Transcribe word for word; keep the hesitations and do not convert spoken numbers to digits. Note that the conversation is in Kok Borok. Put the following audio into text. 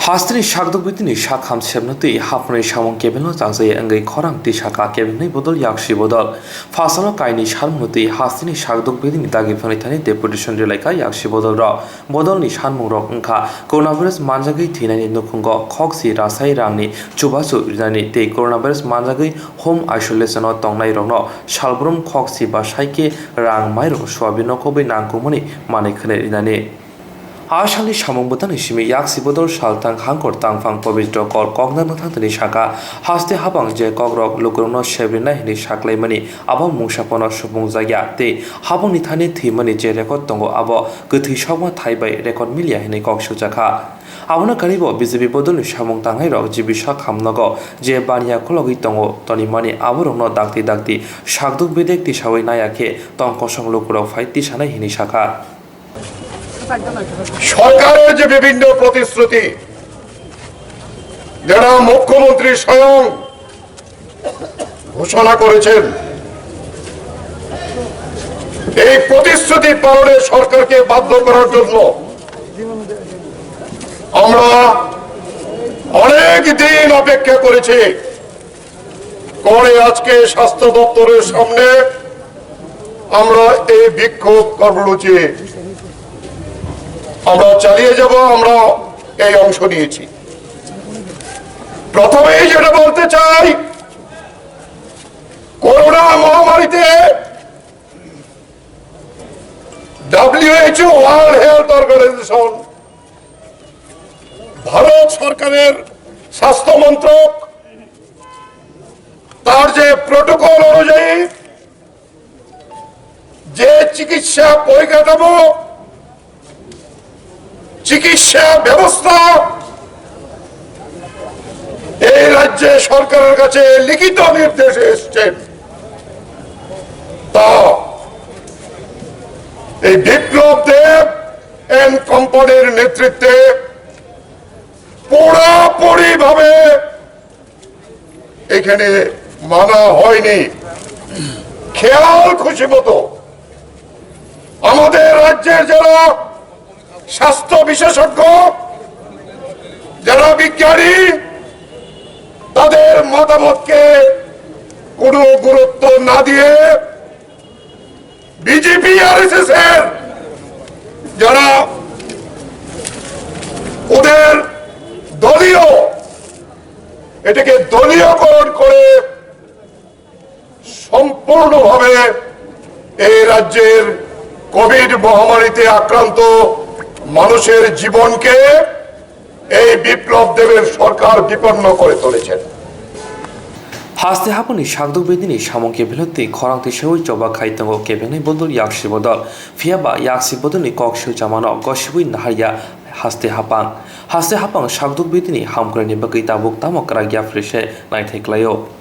Hasteni sakduk bidini sak ham semno twi haphangni samung kebengno chajai wngwi khorang twi sakha kebengni bodol yaksi bodol. Phasalo kaini salmungno twi hasteni sakduk bidini dagi phangni thani deputation rilaikha yaksi bodolrok. Bodolni sanmungrok wngkha coronavirus manjagwi thwinaini nukhungo khokchi rasai rangni chubachu rinani tei coronavirus manjagwi home isolation-o tongnairokno salbrum khokchi ba saikhe rang mairok soyabin nokobwi nangkukmani manwi khwnwi rinani. A salni samung bwtangni simi yaksi bodol salthang hangkor tangphang Pobitro Kor koknakno thangtini sakha, haste habang je kokrok lukurokno sebrinai hwnwi saklaimani abo mungsa phano supungjakya tei habangni thani thwimani je record tongo abo kwthwi sokma thai bai record miliya hwnwi kok sujakha. Abono karibo B J P bodolni samung tangnairok G B sak hamnogo je baniya khulogwi tongo tonimani aborokno dakti dakti sakduk bedek tisawi naiya khe tong kosong lukurok phai tisanai hwnwi sakha. সরকারের যে বিভিন্ন প্রতিশ্রুতি, যারা মুখ্যমন্ত্রী স্বয়ং ঘোষণা করেছেন, এই প্রতিশ্রুতি পালনে সরকারকে বাধ্য করার জন্য আমরা অনেক দিন অপেক্ষা করেছি। করে আজকে স্বাস্থ্য দপ্তরের সামনে আমরা এই বিক্ষোভ কর্মসূচি আমরা চালিয়ে যাব, আমরা এই অংশ নিয়েছি। প্রথমেই যেটা বলতে চাই, করোনা মহামারীতে WHO, world health organization, Bharat সরকারের স্বাস্থ্য মন্ত্রক তার যে প্রোটোকল অনুযায়ী যে চিকিৎসা পরিকাঠামো, চিকিৎসা ব্যবস্থা এই রাজ্যে সরকারের কাছে লিখিত নির্দেশ এসছে, তা এই বিপ্লব দেব অ্যান্ড কোম্পানির নেতৃত্বে পুরাপুরিভাবে এখানে মানা হয়নি। খেয়াল খুশি মতো আমাদের রাজ্যের যারা স্বাস্থ্য বিশেষজ্ঞ, যারা বিজ্ঞানী, তাদের মতামতকে কোনো গুরুত্ব না দিয়ে বিজেপি আরএসএস এর যারা ওদের দলীয়, এটাকে দলীয়করণ করে সম্পূর্ণভাবে এই রাজ্যের কোভিড মহামারীতে আক্রান্ত মানুষের জীবনকে এই বিপ্লব দেবের সরকার বিপন্ন করে তুলেছেন। Haste hapangni sakduk bedini samung kebengno tei khorang tisawi choba khai tongo kebengni bodol yaksi bodol. Phiyaba yaksi bodolni kok sui chamano gosiwi naharya haste hapang. Haste hapang sakduk bedini hamkraini bagwi tabuk tamo kwrak yapri se naithai klaio.